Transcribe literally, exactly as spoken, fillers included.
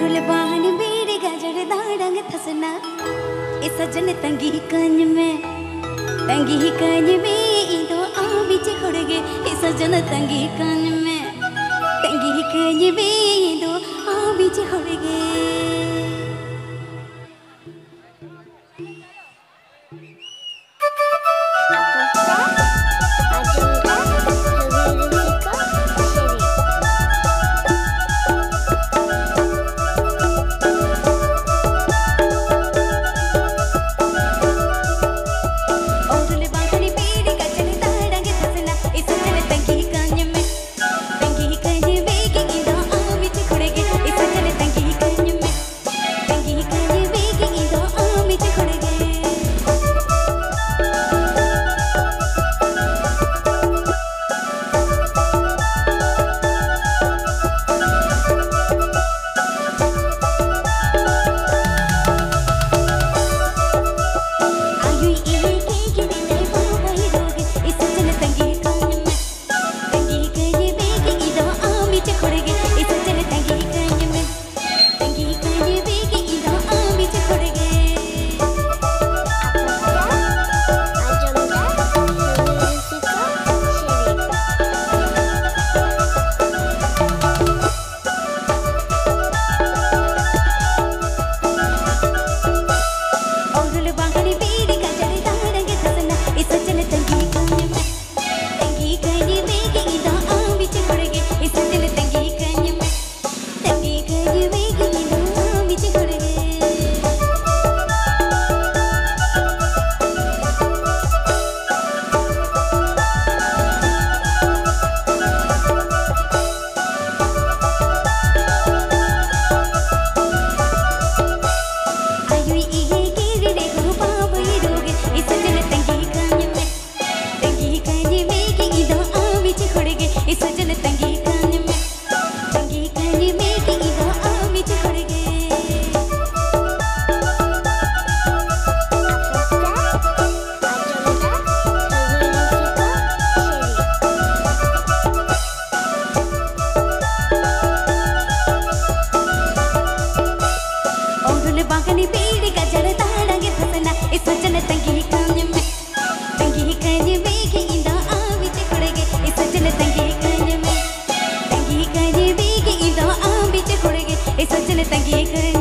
Rule ᱵᱟᱦᱟᱱ ᱵᱤᱨ ᱜᱟᱡᱟᱲ ᱫᱟᱲᱟᱝ ᱛᱷᱟᱥᱱᱟ, ᱮ ᱥᱟᱡᱚᱱ ᱛᱟᱺᱜᱤ ᱠᱟᱹᱧ ᱢᱮ, ᱛᱟᱺᱜᱤ ᱠᱟᱹᱧ ᱢᱮ, ᱤᱧ ᱫᱚ ᱟᱢᱤᱡ ᱦᱚᱲ ᱜᱮ, ᱮ ᱥᱟᱡᱚᱱ ᱛᱟᱺᱜᱤ ᱠᱟᱹᱧ ᱢᱮ, ᱛᱟᱺᱜᱤ ᱠᱟᱹᱧ ᱢᱮ, ᱤᱧ ᱫᱚ ᱟᱢᱤᱡ ᱦᱚᱲ ᱜᱮ᱾ ᱡᱮᱜᱟᱹᱭ